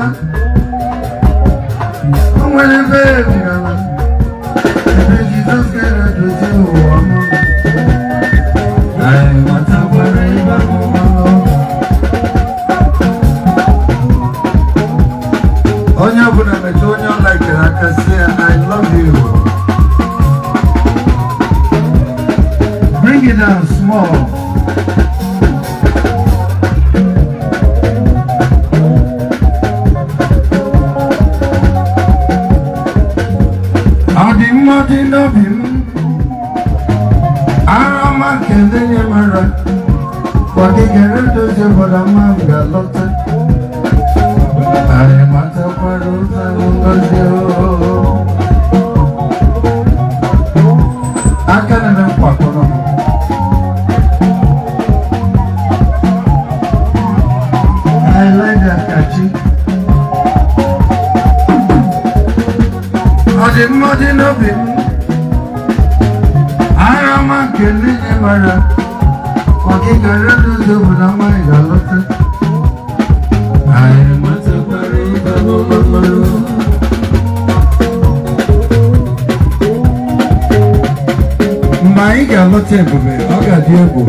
Ga-ala, o nwere ebe m ga-ala, ebe Jizọs gara dozie ụwa m. Anyị matakwara ebe ahụ mmanụ. Onye ọbụla metụ onye ọ laikere aka, sị ya, "I love you." Bring it down small. Ọ dị mma dị n'obi m, ara ọma nke ndị nye mara kwagigere dozie obodo ọma m ga-alọta. Anyị matakwara ụzọ ahụ ngozi o. Aka na-eme nkwakọrọ m. I like that kachi. Ọ dị mma dị n'obi m, ara ọma nke ndị nye mara ọkịkara n'ụzọ obodo ọma anyị ga-alọta. Anyị matakwara ịba n'ụlọ mmanụ. Mgbe anyị ga-alọta ebube, ọ ga-adị egwu.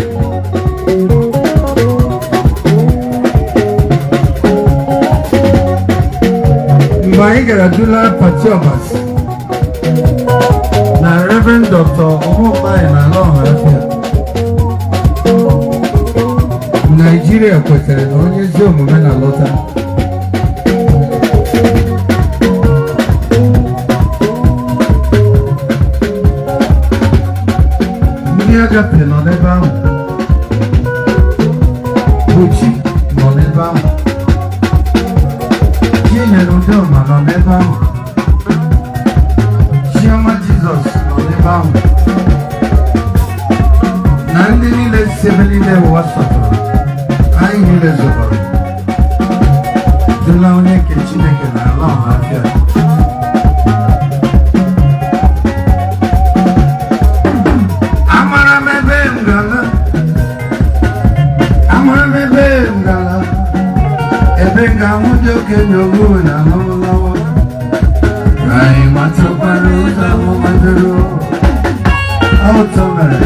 Mgbe anyị gara dula pati ọbasi na Reverend Dr. Ọmụkpaị na ala Ọhafịa, Naijiria kwetara na onye ezi omume na-alọta. Ndị agape nọ n'ebe ahụ, Buchi nọ n'ebe ahụ, Chinyere Udoma nọ n'ebe ahụ, Chioma Jizọs nọ n'ebe ahụ, na ndị niile si ebe niile ụwa sọtụrụ. Anyị niile zụkọrọ dụla onye nke Chineke na ala Ọhafịa. Amara m ebe m gala, amara m ebe m gala, ebe m ga-ahụ dị okenye ogbu na alọmlawa. Anyị matakwara ụzọ ahụ madoro ụtọ mere.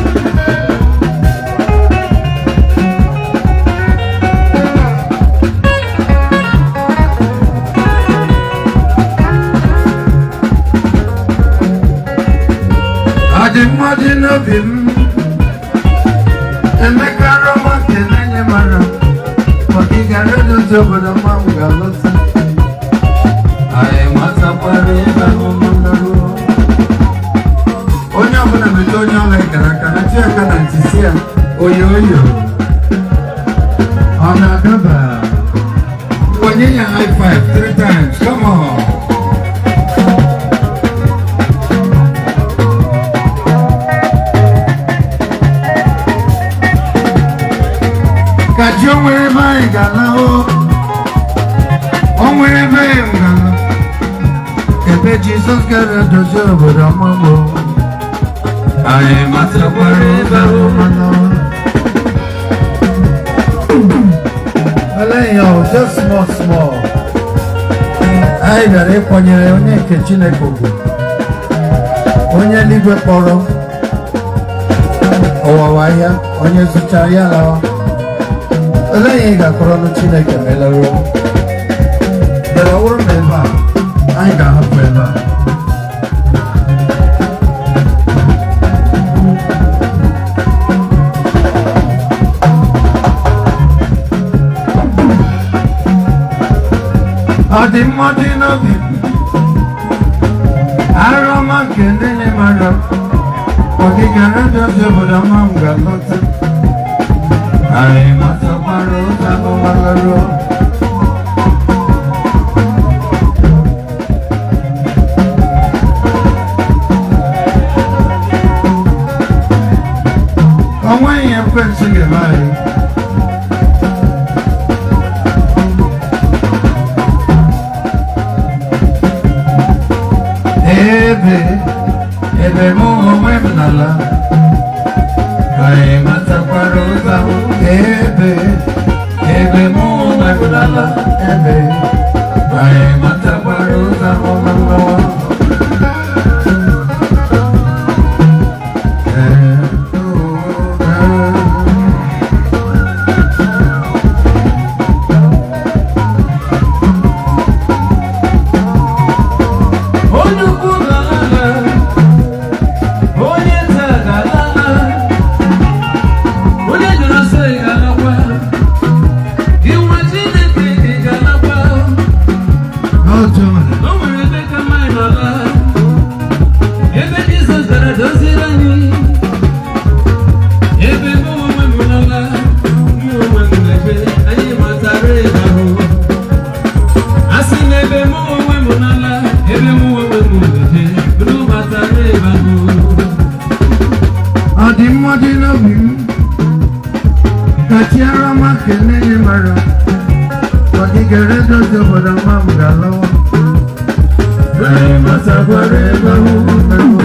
Ọ dị mma dị n'obi m, Emeka Rọma kenenye mara maka ịgara edozi obodo mma m ga-alọta. Anyị matakwara ebe ahụ mmanụ. Onye ọbụla metụ onye ọla ekere aka, metụ ya aka na ntị, si ya, "Oyo oyo, ọ na-adaba." Onye ya high five three times, come on. Ka ji o nwere ebe anyị ga-ala o, o nwere ebe m ga-ala, ebe Jizọs gara dozie obodo ọma m. Anyị matakwara ebe ahụ mmanụ. Olee o, just small small. Anyị bịara ịkwanyere onye nke Chineke ugwu, onye eluigwe kpọrọ ụwa ahịa, onye zụchara ya lawa. Olee ihe ị ga-akọrọ ọnụ Chineke ma eleruo? Bere ọ bụrụ na ebe a anyị ga-ahapụ ebe a. Ọ dị mma dị n'obi, arụ ọma nke ndị mara ọgịgara ndị ọzọ obodo ọma m ga-alọta. Anyị matakwara ụzọ ahụ. O nweghị ihe ekwentị ga-eme anyị. Ebe ebe mụ onwe m n'ala, anyị matakwara ụzọ ahụ. Ebe ebe mụ onwe m n'ala, ebe Anyị matakwara ụzọ ahụ ma mgbawa. Ee, oo, ee. Onye ukwu ga-ala, onye nta ga-ala, onye jụrụ ase ga-alakwa, gị nwa Chineke ị ga-alakwa. Otu mere. O nwere ebe ka mma anyị nọla, ebe Jizọs gara doziri anyị, ebe mụ onwe m nọla, mụ onwe m na-eje, anyị matara ebe ahụ. A sị na ebe mụ onwe m nọla, ebe mụ onwe m na-eje, unu matara ebe ahụ. Ọ dị mma dị n'obi m ka chi arama kelee nye mara ọ dịgara edozi obodo ma m ga-alawa. Anyị matakwara ebe ahụ na-ewu.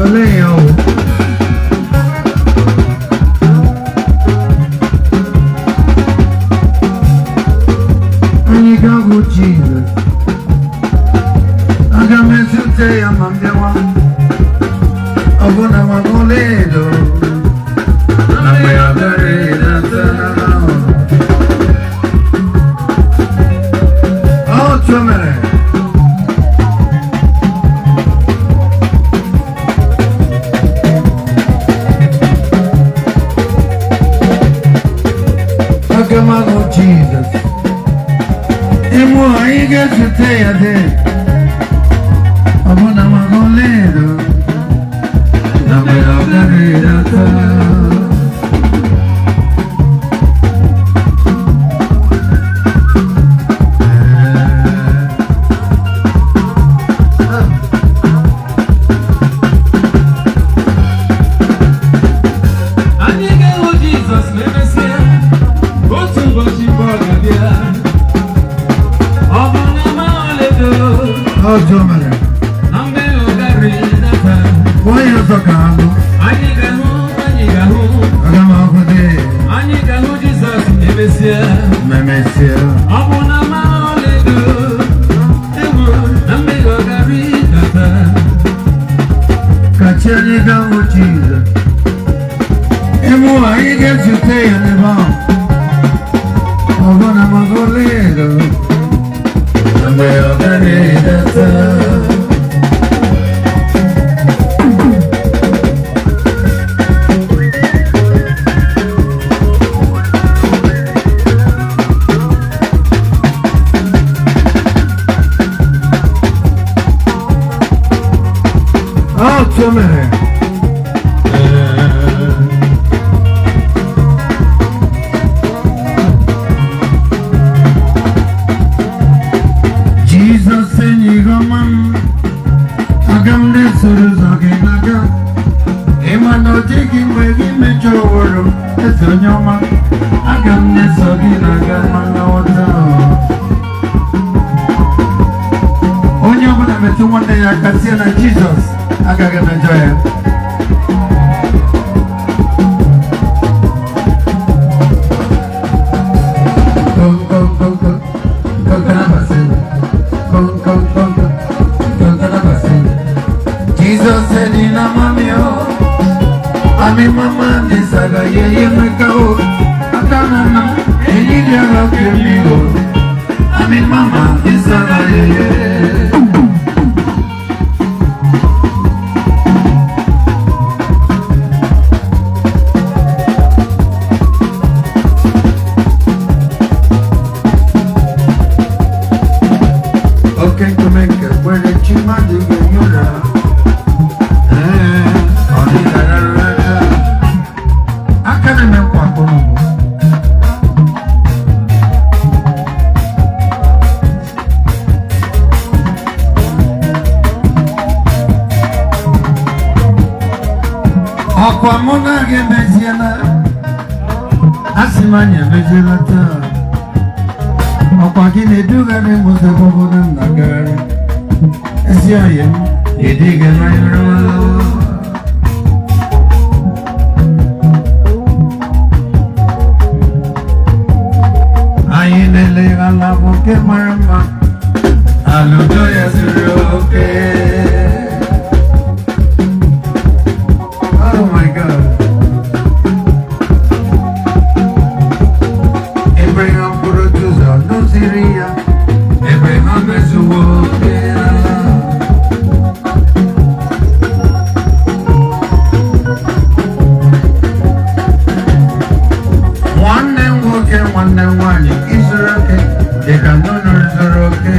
Olee ya ọ bụ? Anyị ga-ahụ Jizọs. Aga m ezute ya ma m bịawa, ọbụna ma ọla edo na mgbe ọ gaghị ịdata. Otu mere. Aga m ahụ Jizọs. Ịmụ anyị ga-ezute ya dị ọbụna ma ọla edo na mgbe ọ gaghị ịdata. Anyị ga-ahụ Jizọs ma emesịa, otu ụbọchị mgbe ọ ga-abịa. Ọ bụ na ma ọlaedo, Otu mere. na mgbe ọ gaghị ịdata. Gụọ ya ọzọ ka ha nụ. Anyị ga-ahụ, anyị ga-ahụ, Aga m ahụ dị anyị ga-ahụ Jizọs ma emesịa. ma emesịa. Ọ bụ na ma ọlaedo, ewo, na mgbe ọ gaghị ịdata. Ka chi anyị ga-ahụ Jizọs. Ịmụ anyị ga-ezute ya n'ebe ahụ. Ọbụna ma ọla edo na mgbe ọ gaghị ịdata. Otu mere. Jizọs enyi gị ọma m, aga m na-esoro ụzọ gị n'aka. Ịma na ọ dịghị mgbe gị mejọworo m, eze onye ọma, aga m na-eso gị n'aka ma nghọta. Onye ọbụla metụ nwanne ya aka sie na Jizọs agaghị emejọ ya. Kom, kom, kom, kom. Kom, kanabasi. Kom, kom, kom, kom. Kom, kanabasi. Jesus said in a mami o, ami mama nisaga yeye mekao, akanana enyi diara kemigo, ami mama nisaga yeye. Oke nkume nke kwere chi mmadụ ga-enye ụra. Ee, ọ dịghara aka. Aka na-eme nkwa akpọrọ m. Ọkwa mụ na gị emeziela, asị m anyị emeziela taa. Ọkwa gị na-edugharị m ụzọ ebe ọbụla m na-agagharị. Ezi ọyị m na-eduga m anya. nke mara mma, ala udo ya zuru oke. Oh my God. Abraham buru otu ụzọ doziri ya. Abraham ezuwo oke ya. Nwanne m nwoke, nwanne m nwaanyị, izuru oke dịka nnụnụ zuru oke.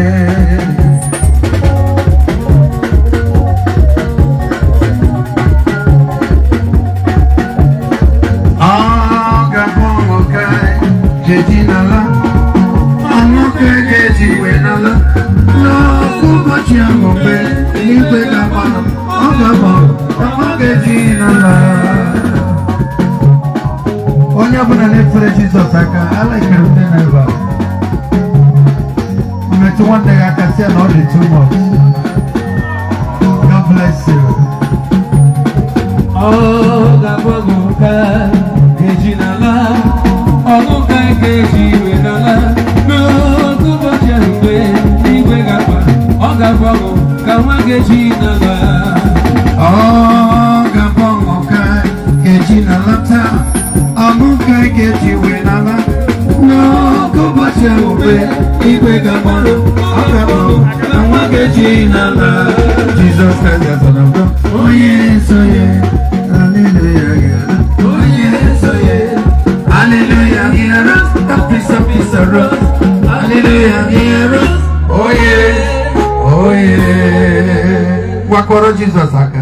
Ọ ga-abụ ọṅụ ka jeji n'ala, ọṅụ ka ga-eji wee n'ala n'ofu ụbọchị ahụ mgbe eluigwe ga-agba. Ọ ga-agba ka ọ ga-eji n'ala. Onye ọbụla na-efere Jizọs aka, alakere ndị nọ ebe a. Metụ nwanne gị aka, sị ya na ọ dị too much. God bless you. Ọ ga-abụ ọṅụ ka eji n'ala, ọṅụ ka ga-eji wee n'ala n'otu ụbọchị ahụ mgbe igwe ga-agba. Ọ ga-abụ ọṅụ ka nwa ga-eji n'ala. Ọ ga-abụ ọṅụ ka ga-eji n'ala taa, ọṅụ ka ga-eji wee n'ala n'oge ụbọchị ahụ mgbe igwe ga-agba. Ọ ga-abụ ọṅụ ka nwa ga-eji n'ala. Jizọs Kraịst ga-asọ na onye nsọ ya. Hallelujah, onye nsọ ya. Hallelujah, hear us, the peace of peace arose. Hallelujah, hear us. Oh yeah, oh yeah. Gwakọrọ Jizọs aka.